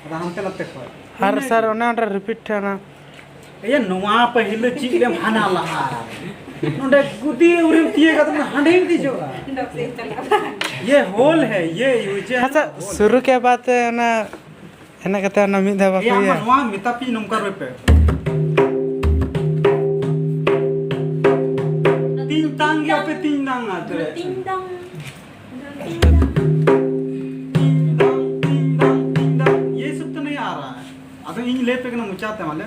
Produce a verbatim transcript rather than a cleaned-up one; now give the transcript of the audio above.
ᱟᱫᱚ ᱦᱟᱱᱛᱮ ᱱᱟᱛᱮ ᱠᱷᱚᱡ᱾ ᱟᱨ ᱥᱟᱨ, ᱚᱱᱮ ᱚᱸᱰᱮ ᱨᱤᱯᱤᱴ ᱴᱷᱮᱱ ᱚᱱᱟ᱾ ᱮᱭᱟ, ᱱᱚᱣᱟ ᱯᱟᱹᱦᱤᱞ ᱫᱚ ᱪᱮᱫ ᱞᱮᱢ ᱦᱟᱱᱟ ᱞᱟᱦᱟ᱾ ᱱᱚᱰᱮ ᱜᱩᱫᱤ ᱩᱨᱤᱢ ᱛᱤᱭᱟᱹᱜᱟ, ᱟᱫᱚ ᱦᱟᱸᱰᱮᱢ ᱫᱮᱡᱚᱜᱼᱟ᱾ ᱰᱚᱠ ᱥᱮᱫ ᱪᱟᱞᱟᱜᱼᱟ᱾ ᱭᱮ ᱦᱳᱞ ᱦᱮ, ᱭᱮ ᱭᱩᱡᱮ ᱟᱪᱪᱷᱟ, ᱦᱳᱞ᱾ ᱥᱩᱨᱩ ᱠᱮ ᱵᱟᱫ ᱚᱱᱟ ᱮᱱᱮᱡ ᱠᱟᱛᱮ ᱚᱱᱟ ᱢᱤᱫ ᱫᱷᱟᱣ ᱵᱟᱠᱚ ᱮᱭᱟ, ᱟᱢ ᱤᱭᱟᱹ᱾ ᱱᱚᱣᱟ ᱢᱮᱛᱟ ᱯᱮ ᱱᱚᱝᱠᱟ ᱨᱚᱦᱚᱭ ᱯᱮ᱾ ᱛᱤᱧ ᱛᱟᱝ ᱜᱮ ᱟᱯᱮ ᱛᱤᱧ ᱛᱟᱝ ᱟᱛᱮ᱾ ᱛᱤᱧ ᱛᱟᱝ᱾ ᱛᱤᱧ ᱫᱟᱝ, ᱛᱤᱧ ᱫᱟᱝ, ᱛᱤᱧ ᱫᱟᱝ, ᱤᱭᱟᱹ ᱦᱤᱥᱟᱹᱵ ᱛᱮ ᱱᱩᱭ ᱟᱨᱟᱜ᱾ ᱟᱫᱚ ᱤᱧ ᱞᱟᱹᱭ ᱟᱯᱮ ᱠᱟᱱᱟ ᱢᱚᱪᱟ ᱛᱮ, ᱢᱟᱞᱮ᱾